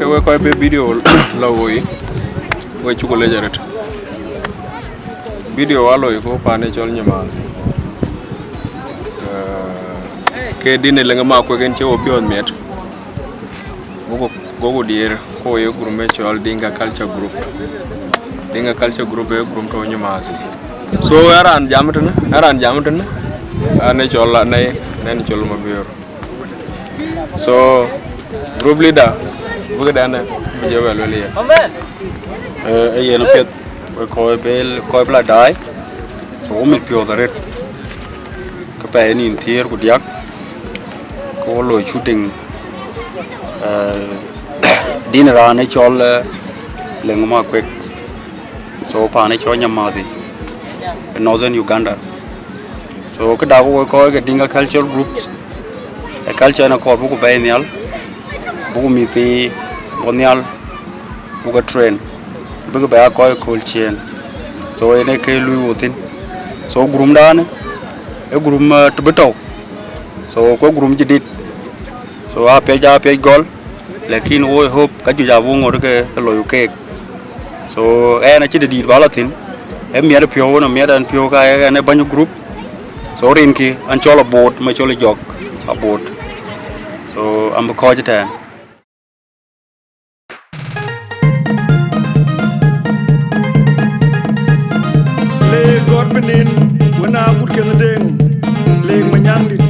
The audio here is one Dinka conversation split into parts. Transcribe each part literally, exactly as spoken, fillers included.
Wek kɔc bï video lɔ woi, wek cuk leec arët. Video aloi ku paan ë cɔl Nyamath. Eh, ke din ë Leŋ Makuek en cï wo piɔ̈ɔ̈th miɛt. Goku, goku diɛɛr ku ye group ë cɔl Dinka Culture Group. Dinka Culture Group ee group tɔ̈ Nyamath. So, aran jam tënë, aran jam tënë, an ë cɔl, an ë, an ë cɔl Mabior. So, group leader, bï këdɛn, bï jɔ bɛ lueel yen. Eh, ee yen apiɛth, wek kɔc bï, kɔc bï la daai, so, wo mit piɔ̈ɔ̈th arët. Ke pɛɛi nïn thiëër ku diäk, ke wo loi shooting, eh, din raan ë cɔl, eh, Leŋ Makuek. So, paan ë cɔl Nyamath, Northern Uganda. So, këda ku wek kɔc ke Dinka Culture Groups, ë culture en akɔɔr buku bɛ̈ɛ̈i nhial, buku mïth thii bɔ̈ nhial, buku train, bïk bɛ aa kɔc ë kööl ciëën. So, en ee kë lui wo thïn. So, group dan, ee group, eh, të bï tɔ̈u. So, ku group jadid. So, apiɛc, apiɛc gɔl, lakin wo hope ka juëc abuk ŋot ke, ke loi keek. So, ɣɛn acï dït ba la thïn, ee miɛt piɔ̈u, wën miɛt ɛn piɔ̈u ka ɣɛn ee bäny group. So, rinkï, an cɔl Abot, ma cɔl Jɔk Abot. So, an bï kɔc ëtɛ̈ɛ̈n. Le gɔt bï nin, wën a kut kenë deŋ, le manyaŋdït.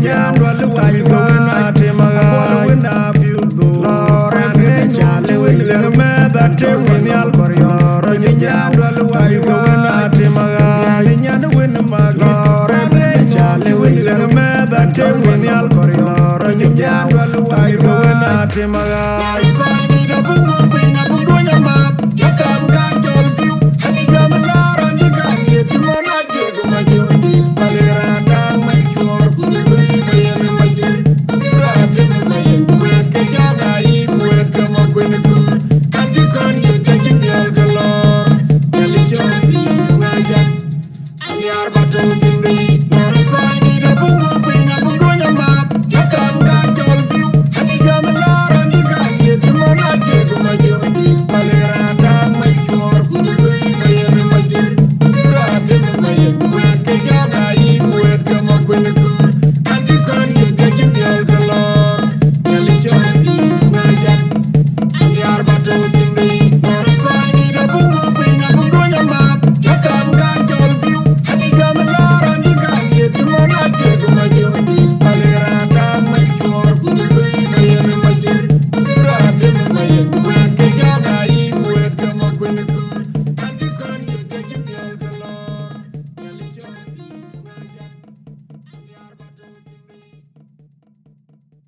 Nyan dual wai ka wën atem aɣaac. Wën apiu dhuk. Lɔɔr ɛn kë ca lëu lëŋ mɛ̈th atem wën nhial kɔriɔ̈ɔ̈r. Nyan dual wai ka wën atem aɣaac. Nyan wën magit. Lɔɔr ɛn kë ca lëu lëŋ mɛ̈th atem wën nhial kɔriɔ̈ɔ̈r. Nyan dual wai ka wën atem aɣaac.